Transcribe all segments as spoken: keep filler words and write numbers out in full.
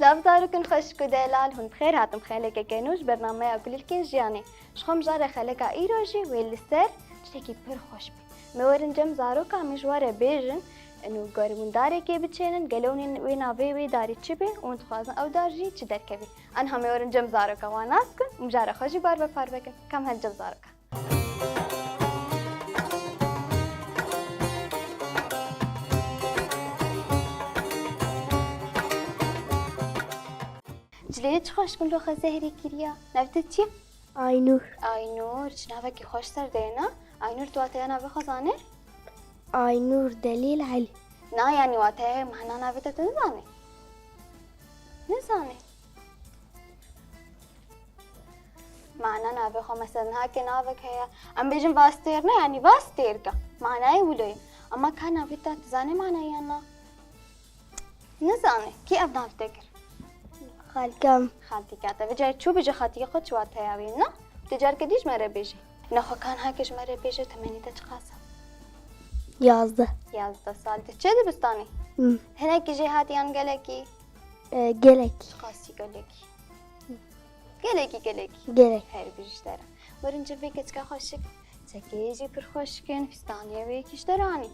Silav zarokên xweşik û delal, hûn bi xêr hatin bi xelekeke nû ji bernameya Kulîlkên Jiyanê. Ji xwe mijare xeleka îro jî wê li ser tiştekî pir xweş be. Me werin cem zaroka, em ji we re bêjin, û ger hûn darekê biçênin, gelo hûn wê navê wê darê çi be û hûn dixwazin ew dar jî çi derkeve. Aniha me werin cem zaroka wan nas bikin û mijara xwe jî bar ve parve kin. Kam herin cem zaroka. Cilê çi xweş gul û xezehrî kiriya. Nav te çi ye? Aynur. Aynur, çi navekî xweş ser de ye, na? Aynur, tu wateya navê xwe zanî? Aynur Delîl Elî. Na, yanî wateya mana navê te tu nizanî? Nizanî. Mana navê xwe, mesela, niha ke navek heye, em bêjin Vastêr ne, yanî Vastêrka. Manayê wilo ye. Ama ka navê te, tu zanî manayê yan na? Nizanî. Kî ev nav te kir? Xalika min. Xaltîka te. Vê carê çû bêje xaltîka xwe çi wateya wê, na? Tu careke dî ji me re bêjî. Nexwe ka niha ke ji me re bêje, temenê te çiqas e? Yazdeh. Yazdeh sal. Tu çi dibistanî? Hmm. Hinekî jêhatî yan gelekî? E, gelekî. Çiqasî gelekî? Gelekî, gelekî. Gelek. Her bijî ji te re. Werin cem vê keçika xweşik. Çekê jî pir xweşik in. Fîstaniyê wê kî ji te re anî?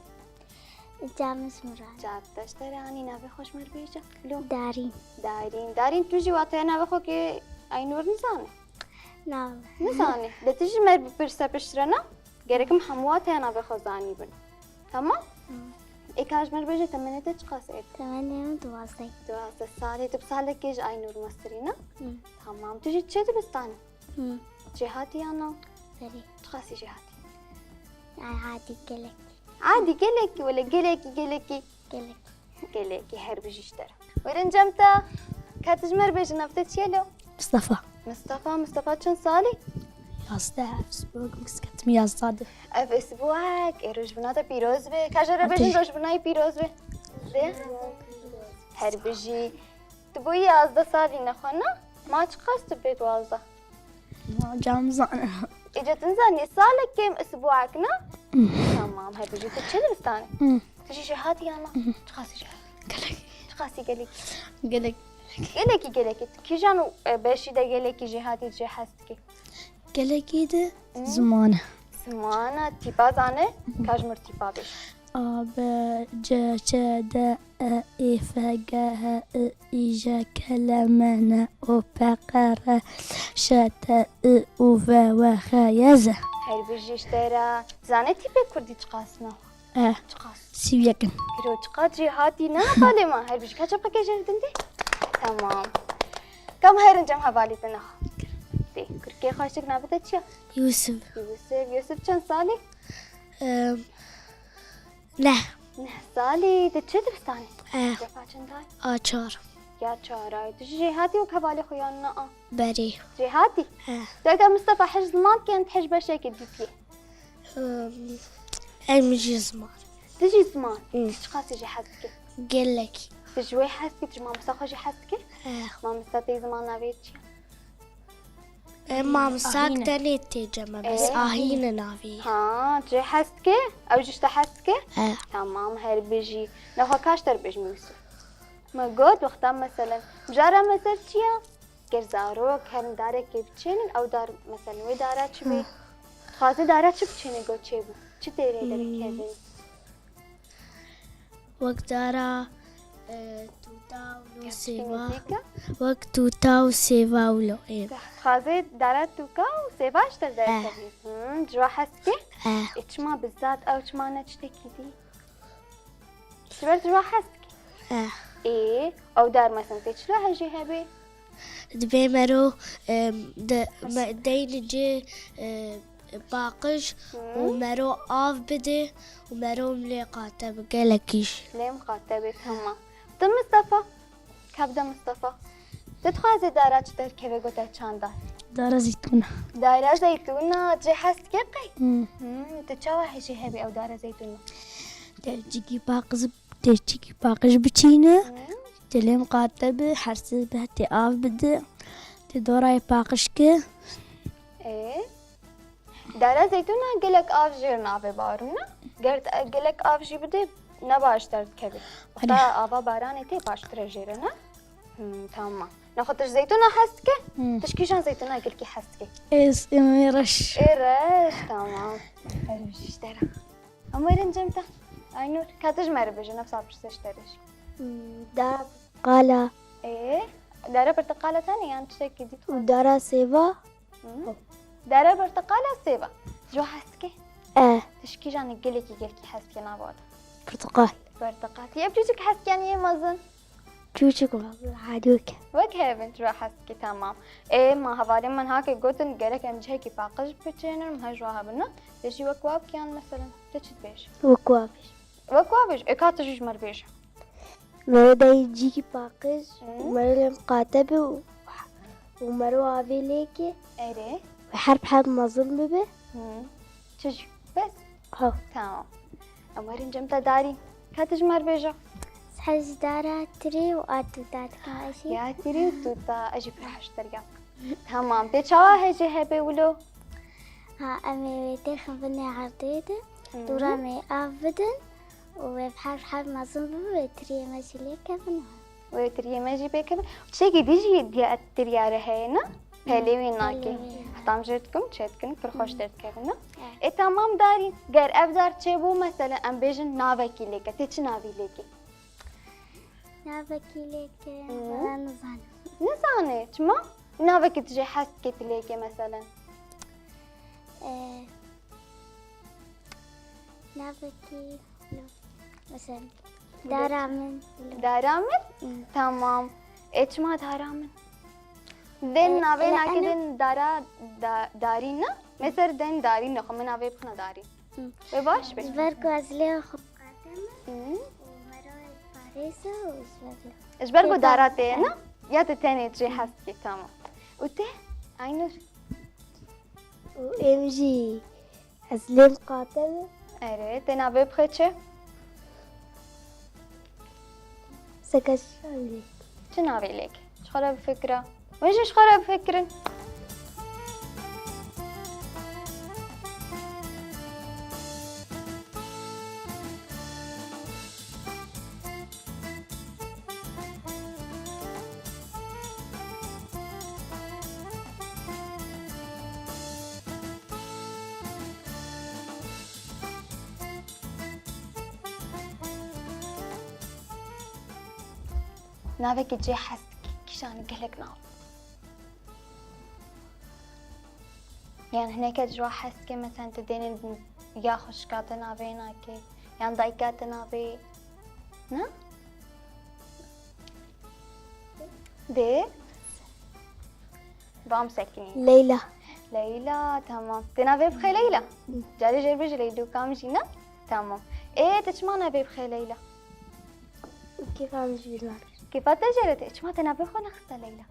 Çav min ji min re anî. Çav te ji te re anî. Navê xwe ji me re bêje. Lo. Darîn. Darîn. Darîn, tu jî wateya navê xwe kê Aynur nizane? Na. Nizane. De tu jî me bipirse piştre, na? Gerek em hemû wateya navê xwe zanîbin. Tamam? Hı. Ê ka ji me re bêje, temenê te çiqas e? Temenê min duwazdeh. Duwazdeh salî. Tu bi salekê ji Aynur mestirî, na? Hı. Tamam. Tu jî çi dibistanî? Hı. Jêhatî ya na? Serê. Çiqasî jêhatî? Ay, adî gelek. Adî gelekî, wele gelekî, gelekî. Gelek. Gelekî, her bijî ji te re. Werin cem te. Ka tu ji me re bêje, nav te çi ye lo? Mistefa. Mistefa, Mistefa çend salî? Yazdeh, ev sibûk, ez ketim yazdeh de. Ev sibûk, ê rojbûna te pîroz be. Ka ji re bêjin rojbûna wî pîroz be. De? Her bijî. Tu bûyî yazdeh salî nexwe na? Ma çiqas tu bê duwazdeh? Ma cem zane. Êca tu nizanî, salek kêm, isbuak na? Hmm. Tamam, her bijî, tu çi dibistanî? Hmm. Tu jî jêhatî ya na? Hmm. Çiqasî jêhatî? Gelek. Çiqasî gelek? Gelek. Gelekî, gelekî. Tu kîjan, e, beşî de gelekî jêhatî jê hez dikî? Gelekî de Hmm. ziman e. Ziman e, tîpa zane? Hmm. Ka ji mir tîpa bêje. A, B, C, Ç, D, E, Ê, F, G, H, I, J, K, L, M, N, O, P, Q, R, Ş, T, I, U, V, W, X, Y, Z. Her bijî ji te re. Zanê tîpê kurdî çiqas ne? E. Çiqas? Sî û yek in. Pîro çiqas jêhatî ne hevalê me. Her bijî ka çapeke jêr din de. Tamam. Kam herin cem hevalî te neha. Tê. Kurkê xweşik navê te çi ye? Yusuf. Yusuf. Yusuf çend salî? Em, Neh. Neh salî, tu çi dibistanî? Eh. Defa çend ay? A çar. Ya çar ay. Tu jî jêhatî wek hevalê xwe yan na? Berê. Jêhatî? Eh. Tu eke Mistefa hij ziman dike yan tu hij beşeke dîtiyê? Em, em jî ziman. Tu jî ziman? Hmm. Tu çiqasî jê hez dikî? Gelek. Tu ji wê hez dikî, tu ji mamosta xwe jî hez dikî? Eh. Mamosta te ziman navê çi ye? E, mamosta Ahîn e. Tenê tê cem e, bes Ee? Ahîn e navê. Ha, cê hez dike? Ew jî ji te hez dike? E. Tamam, her bijî. Nexwe kaş te re bêjim Yusuf. Me got, wexta meselen, cara mesel çi ye? Ger zarok herin darekê biçênin, ew dar, meselen, wê dara çi bê? Hı. Dixwaze dara çi biçêne, got çêbû? Çi tê rê Hmm. derkevin? Wek dara, e, tûta û lo Kes sêva. Kîmîtîka? Wek tûta û sêva û lo ê. Dixwaze dara tûka û sêva ji te Eh. derkevî. Hmm, ji wa hez dike? Eh. Ê, çima bi zat ew çima ne tiştekî dî? Ji ber ji wa hez dike? Eh. Ê, ew dar mesela tê çilo hejî hebê? Divê mero, em, de, me, deyni cê, e, paqij û Hı. mero av bide û mero em lê qate bi gelekî jî. Lê em qate bi, tamam. Tu Mistefa? Kevde Mistefa. Tu dixwazî dara çi derkeve gote çanda? Dara zeytûna. Dara zeytûna, cê hez dike qey? Hı. Hmm, tu çawa hejî hebî ew dara zeytûna? Dercikî paqij Tê çikî paqij biçîne, Hı. tê lêm qate bi, her sê bi tê av bide, tê dorayê paqij ki. Ê, dara zeytûna gelek av jêr navê barûna. Ger te gelek av jî bide, ne baş derdikeve. Wexta Erê. ava baranê tê baştir e jêre, ne? Hmm, tamam. Nexwe tu ji zeytûna hez dike? Hmm. Tu ji kîjan zeytûna gelkî hez dike? Ez ê reş. Ê reş, tamam. Her bijî ji te re. Em werin cem te. Aynur, ka tu ji me re bêje, nefsa pirsê ji te re jî. Hmm, dara porteqala. Ê, dara porteqala tenê yan tiştekî dî? Û dara sêva. Hmm. Dara porteqala sêva. Ji we hez dike? E. Tu ji kîjan gelekî, gelkî hez dike nava de? Porteqal. Porteqal. Yê biçûçik hez dike yan yê mezin? Çûçik mezin, hadî wek. Wek hev in, ji we hez dike, tamam. Ê, ma hevalên min hake gotin, gerek em cihekî paqij biçênin, em her ji we hebin, ne? Te jî wek wa bike yan, meselen, te çi dibêjî? Wek wa bêj. Wek wa bêj. Ê, ka tu jî ji me re bêje. Mero dayî cîkî paqij, Hı. mero lê miqate be û, û mero avê lêke. Erê. Û her bi her mezin bibe. Hı. Çi jî? Bes? Ha. Tamam. Em werin cem te darî. Ka tu ji me re bêje. Ez hez ji dara tirê û a tûta dikim, ez jî. Ya tirê û tûta, ez jî pir hej dergam. Tamam. Pê çawa hejê hebe wilo? Ha, em ê wê têxin binê erdê de. Hı. Dûra me av bidin. Û wê bi her her mezin bibe, wê tiriyê me jî lê kevin. Wê tiriyê me jî pê kevin. Tiştekî dî jî diya tiriyare heye, ne? Pelê wê nake. Pelê wê. Heta em jê dikim, çê dikin, pir xweş Hmm. derdikevin, ne? Evet. Ê, tamam darî. Ger ev dar çêbû, meselen, em bêjin navekî lêke. Tê çi navî lêke? Navekî lêke, Hmm. Valla nizanim. Nizanê, çima? Navekî tu jê hez dikê tu lêke, meselen? Ee, Navekî, no. Mesela, dara min. Dara min? Hı. Tamam. Ê, çima dara min? Dên Ee, navê ela nakê ene- dên dara da, darî ne? Mesela dên darî ne, xwe min navê bixine darî. Hı. Wê baş be? Ji ber ku ez lê xwe qatem Hı. û mero parêze û ji ber lê. Ji ber ku Tê dara tam- tê ne? Ya tu tenê cê hez dikî, tamam. Û te? Aynur? Û em jî Ez lêm qate be. Erê, tê navê bixê çi? Seke şalê. Çi navê lêk? Ji xwe re bifikire. Hûn jî ji xwe re bifikirin. Navekî cê hez dike, kîjan gelek nav. Yan hineke ji wa hez dike, mesela tu dênê ya xwişka te navê nake, yan dayika te navê, ne? Dê? Vam sekinî. Leyla. Leyla, tamam. Te navê bixê Leyla? Hı. Carê jê bêje Leyla û kam jî ne? Tamam. Ê, te çima navê bixê Leyla? Kêfa min jî bîr nake. Kêfa te jê re tê. Çima te navê xwe nexiste Leyla?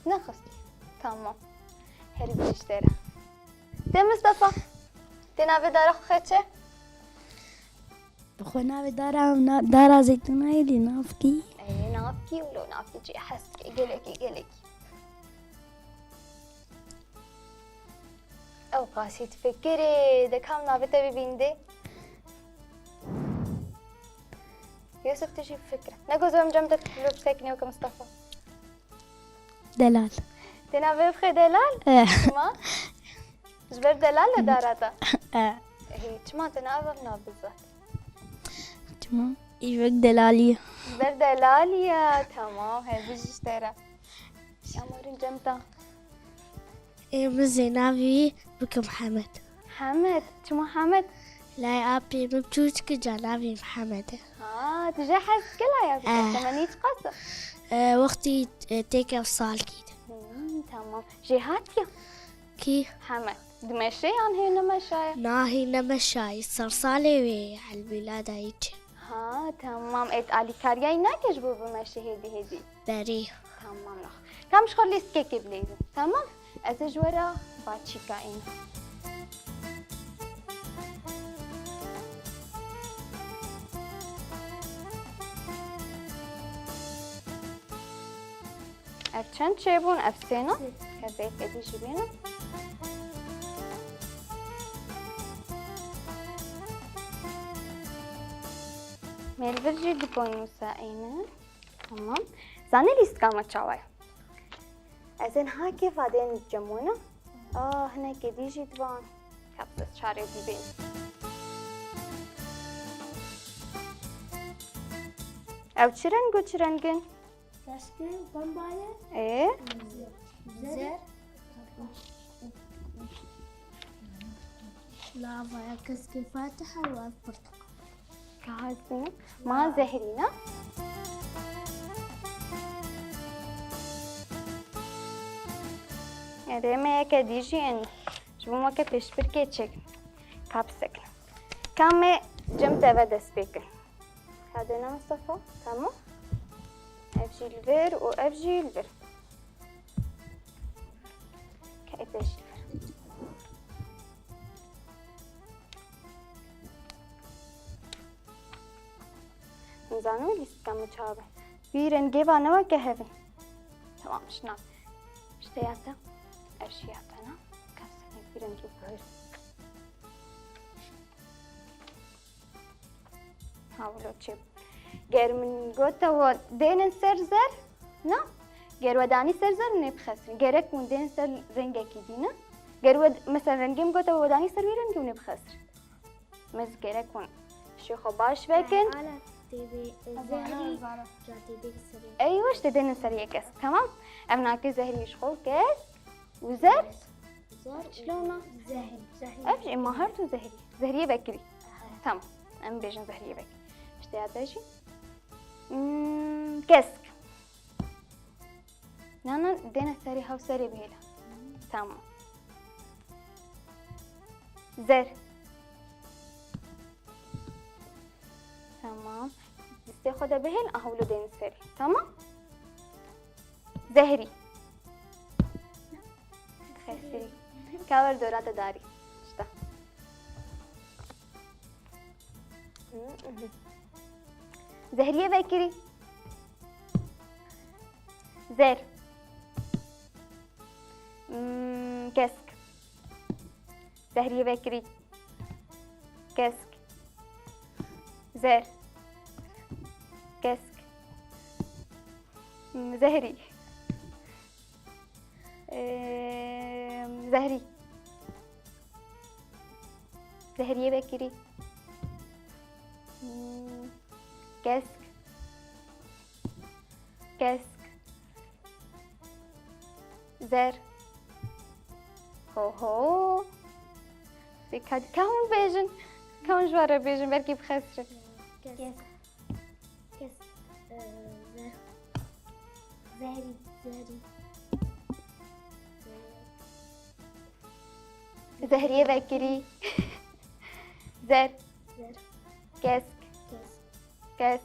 Nexist. Tamam. Her bijî ji te re. Te Mistefa, te navê dara xwe xê çi? Bi xwe navê dara, na-, dara zeytûnayê dê navkî. Ê, navkî wilo, navkî cê hez dike, gelekî, gelekî. Ew qasî difikirê, de kam navê te bibîn dê? Yusuf, tu jî bifikire. Neko zor cem te lo bisekinî weke Mistefa. Delal. Te navê bixê Delal? Eh. Çima? Ji ber delal e dara te? Eh. Hê, çima te navê nav bizat? Çima? Î wek delalî ye. Ji ber delalî ye. Tamam, her bijî ji te re. Şamorin cem te. Ê, min zê navê wî bikim Hemed. Hemed? Çima Hemed? Lay apê min çûçik e, ca navê min Hemed e. Ha, tu jê hez dikî lay apê? Eh. Temenî çiqas e? Eh, wextî, eh, têke salkî de. Hmm, tamam. Jê hatiye? Kî? Hemed. Dimeşe yan hê nemeşaye? Na, hê nemeşaye. Sersalê wê ye, elmîlada yî çi. Ha, tamam. Ê, tu alîkariyayî nake ji bo bimeşe hêdî hêdî? Berê. Tamam, nexwe. Kam ji xwe lîstikekê bilêzin. Tamam? Ez ê ji we re paçîka ênim. Ev çend çêbûn? Ev sê ne? Sê. Ev ê kedî jî bînin. Mêlvir jî du ponî wisa êne. Tamam. Zanî lîstika me çawa ye? Ez ên ha kêfa dên cemûna. Ah, hinekê dî jî divan. Kap dest çarê dî bên. Ew çi reng û çi reng in? Kesk e, pemba ye. Ê? Zer. Lava ye, keskê fatiha û ev pirtûk. Ka hestin. Ma zehrî ne? Erê me yeke dî jî ên. Ji bo me ke pêşbirkê çêk. Ka bisekine. Ka me cem te ve dest pê kin. Ka dêne Mustafa. Tamam. Ev jî li vir û ev jî li vir. Ka ê pê jî li vir. Hûn zanin lîstika min çawa be? Vî rengê va ne weke hev in. Tamam, şina. Îşte ya te. Ev jî ya te ne? Kes vî rengê bihêl. Ha, wilo çê. Ger min gote we dênin ser zer, na? Ger we danî ser zer, nê bixesrin. Gerek hûn dênin ser rengekî dî, ne? Ger we, mesela rengê min gote we danî ser wî rengî, hûn ê bixesrin. Mez gerek hûn şê xwe baş vekin. Ala tê bê zehrî, ca tê bê serê. Eywa, işte dênin ser yek kesk. Tamam. Ev nake zehrî ji xwe kes û zer. Zer. Çilona. Zehrî. Zehrî. Ev jî ma her tu zehrî. Zehriyê vekirî. Aha. Tamam. Em bêjin zehriyê vekirî. İşte ya te jî. Hmm, kesk. Nan, nan, dêne serê hew serê bihêle. Tamam. Zer. Tamam. Destê xwe de bihêl, aha wilo dêne serê. Tamam. Zehrî. Xesirî. Ka wer dora te darî. İşte. Zehriyê vekirî. Zer. Hmm, kesk. Zehriyê vekirî. Kesk. Zer. Kesk. Hmm, zehrî. Ee, zehrî. Zehriyê vekirî. Hmm, kesk. Kesk. Zer. Ho ho. Pêk hadi ka hûn bêjin. Ka hûn ji we re bêjin, belkî bixesrin. Kesk. Kesk. Kesk. Ee, zer. Zehrî. Zehrî. Zehriyê vekirî. Zer. Zer. Kesk. Kesk. Kesk.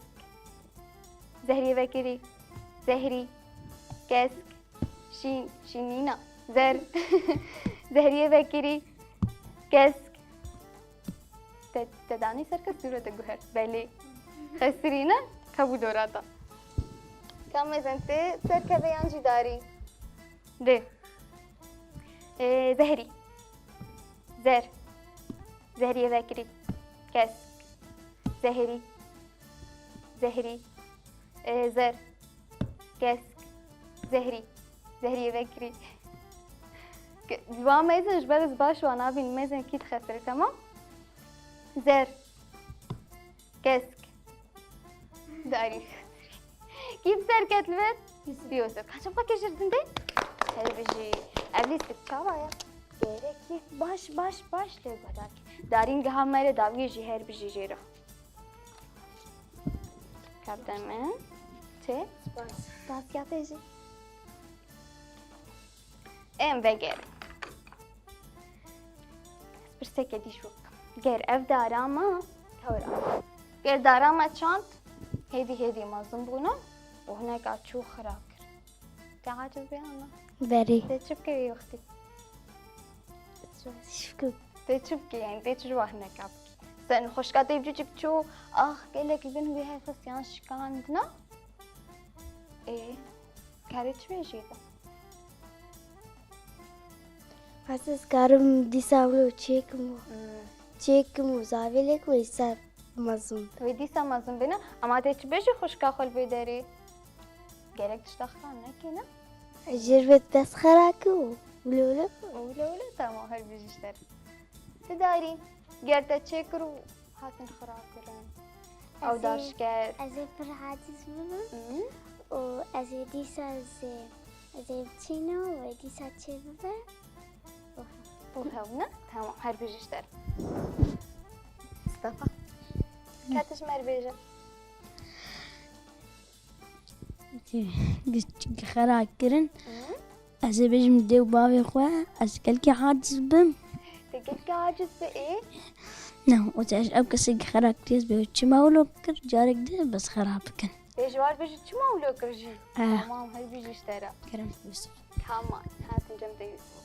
Zehriyê vekirî. Zehrî. Kesk. Şîn. Şînîna. Zer. Zehriyê vekirî. Kesk. Te, te danî ser kesk, dûre te guher. Belê. Xesirîne, ka bû dorata. Ka mezin tê serkeve yan jî darî. Dê. Ee, zehrî. Zer. Zehriyê vekirî. Kesk. Zehrî. Zehrî. Ee, zer. Kesk. Zehrî. Zehriyê vekirî. Ke-, wa mezin ji ber ez baş wa nabîn, mezin kî dixesire, tamam? Zer. Kesk. Darî. Kî bi ser ket li vir? Yusuf. Yusuf. Kaçim xwe kejir dindê? Her bijî. Ev lîstik çawa ye? Gerekî baş, baş, baş lê guhdar kî. Darîn giha mere dawiyê jî her bijî jê re. Kapten min. Çi? Spas. Spas ya te jî. Em vegerin. Ez pirsekê dî ji we bikim. Ger ev dara me, tewr a. Ger dara me çand, hêdî hêdî mezin bûne û hineka çû xira kir. Te aciz bê ana? Berê. Te çi bikê wê wextî? Şifkim. Te çi bikê, yani te çi ji wa hineka bikî? Sen xweşka te cicik çû, ax, gelek li bin wî her xist yan şikand, na? Ê, karê çi bêjî de? Ez ez karim dîsa wilo çêkim û Hmm. çêkim û zavê lêk û îsa mezin. Wê dîsa mezin bêne, ama te çi bêjî xweşka xwe li vê derê? Gerek tişta xira nekî, ne? Jêr bêt bes xera ki û wilo wilo. Wilo wilo, tamam, her bijî ji te re. Ti darîn, ger te çêkir û hatin xira kirin. Ew daşker. Ez ê pir aciz bibim. Hı? Û ez ê dîsa ez ê, ez ê biçînim û wê dîsa çê bibe. Û hew ne? Tamam, her bijî ji te re. Mustafa. Ka tu ji me re bêje. Gi-, gi-, xera kirin. Hı? Ez ê bêjim dê û bavê xwe, ez gelkî aciz bim. Te gelkî aciz be ê? Ne, û te ev kesê gi xera kiriye be, çima wilo kir, carek di bes xera bikin. Tê ji war bêjî çima wilo kir jî? Eh. Tamam, her bijî ji te re. Kerem Yusuf. Tamam, hatin cem te Yusuf.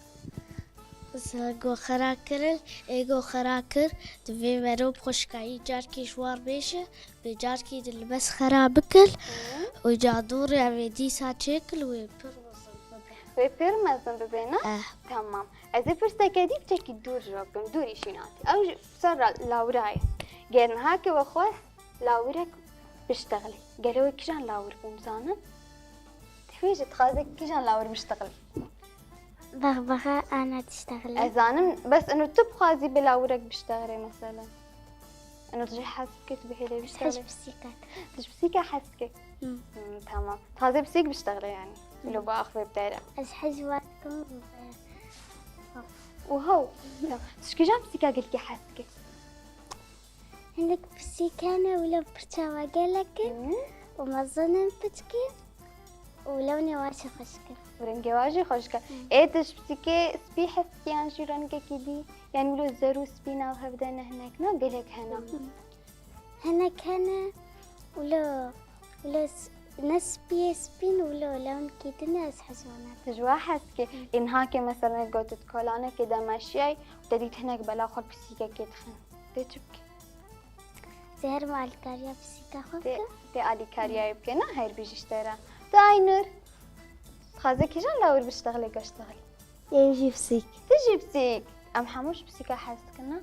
Ego xera kirin, ego xera kir, divê mero bi xweşikayî carkî ji war bêje, vê carkî di li bes xera bikir û ca dû re vê dîsa çêkir wê pir mezin bibe. Wê pir mezin bibe, ne? Eh. Tamam. Ez ê pirseke dî piçekî dûr ji we bikim, dûrî şînatî. Ew ji ser ra-, lawirayê. Ger niha ke we xwest lawirek biştexilî. Gelo wê kîjan lawir bûm zanin? Divê ji dixwaze kîjan lawir biştexilî? Baxbaxa ana tiştexile. Ez zanim, bes ino tu bixwazî bi lawirek biştexilê mesela. Ino tu jê hez bikî, tu bihêlê biştexilê. Hez pisîka. Tu ji pisîka hez bikî? Hı. Hı, tamam. Dixwazê pisîk biştexilê yani. Hı. Lo bi axivê bidere. Ez hez wan dikim. Û hew. Tamam. Tu ji kîjan pisîka gelkî hez bikî? Hinek pisîk hene wilo pir çawa gelek in Hı. û mezin in piçkî û lewnê wan jî xweşik in. Û rengê wan jî xweşik e. Hı. Ê tu ji pisîkê spî hez dikî yan jî rengekî dî? Yani wilo zer û spî nav hev de ne hinek ne gelek hene. Hı. Hinek hene wilo, wilo s-, ne spî yê spîn wilo lewnekî din e ez hez wan nakim. Tu ji wan hez dikî? Hı. Ê niha ke mesela got tu di kolanekê de meşiyay û te dît hinek bela xwe pisîkekê dixin. Tê çi bikî? Zê herim alîkariya pisîka xwe Tê, bikim. Tê alîkariyayê bike, ne? Her bijî ji te re. Tu Aynur. Dixwaze kîjan lawir biştexilê, gaştexilê? Em jî pisîk. Tu jî pisîk. Em hemû ji pisîka hez dikin, ne?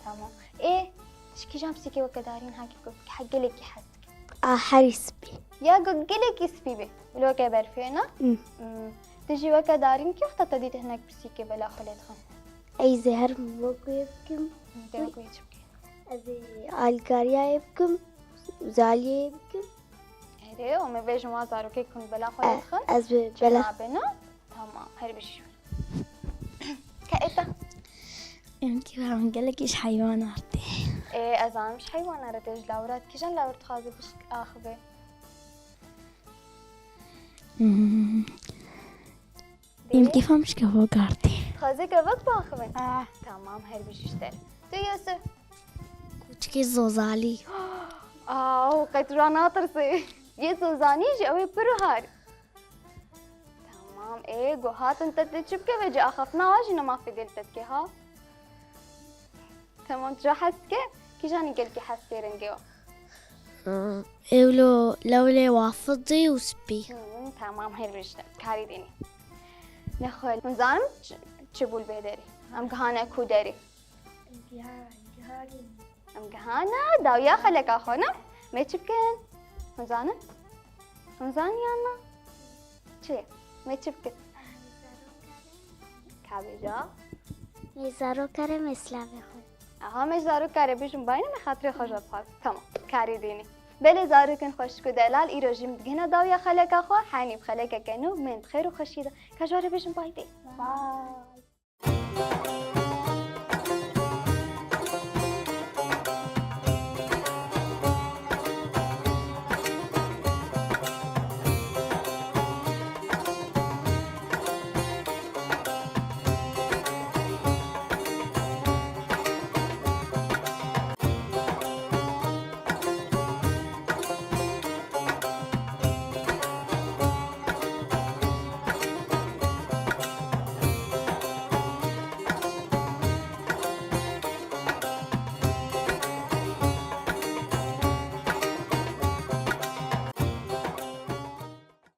Tamam. Ê, tu ji kîjan pisîkê weke darîn hakî got, he gelekî hez dikî? A herî spî. Ya got gelekî spî be. Wilo weke berfê, ne? Hı. Hmm. Tu jî weke darîn kî wexta te dît hinek pisîkê bela xwe lê dixin? Ez ê herim wek wê bikim. Hı, te wek wê çi bikî? Ez ê alîkariyayê bikim, zaliyê bikim. Erê, û me bêjin wan zarokê ku bela xwe lê dixin? Ez bi bela. Çênabe, ne? Tamam, her bijî. Ka êta. Em kî em gelekî ji heywana re tê. Ê, ez zanim ji heywana re tê, ji lawira tê. Kîjan lawir dixwaze bişk-, axive? Hmm. Em kî fam ji kevok re tê. Dixwaze kevok biaxivin? Ah. Tamam, her bijî ji te. Tu Yusuf? Kuçikê zozalî. Aw, qey tu ra natirsê. Yê zozanî jî ew ê pir har. Tamam, ê, go hatin te, tê çi bike vê cî axaftina wa jî nema fêdê li te dike, ha? Tamam, tu hez dike? Kîjanî gelkî hez dike rengê wa? Ewlo lewlê wa fidî û spî. Hmm, tamam, her bijî te. Karî dînî. Nexwe, hûn zanin çi, çi bû li bê derê? Em gihane ku derê? Em giha-, gihanî. Em gihane dawiya xeleka xwe, ne? Mê çi bikin? Hûn zanin? Hûn zanin yan na? Çi? Mê çi bikin? Ka bêja? Mê zarokare mê silavê xwe. Aha, mê zarokare bijim bayne mê xatirê xwe jî bixwaz. Tamam, karî dînî. Belê zarokên xweşik û delal, îro jî em digihine dawiya xeleka xwe, henî bi xelekeke nû, bên bi xêr û xweşî de. Ka ji we re bijim bay dê. Bay.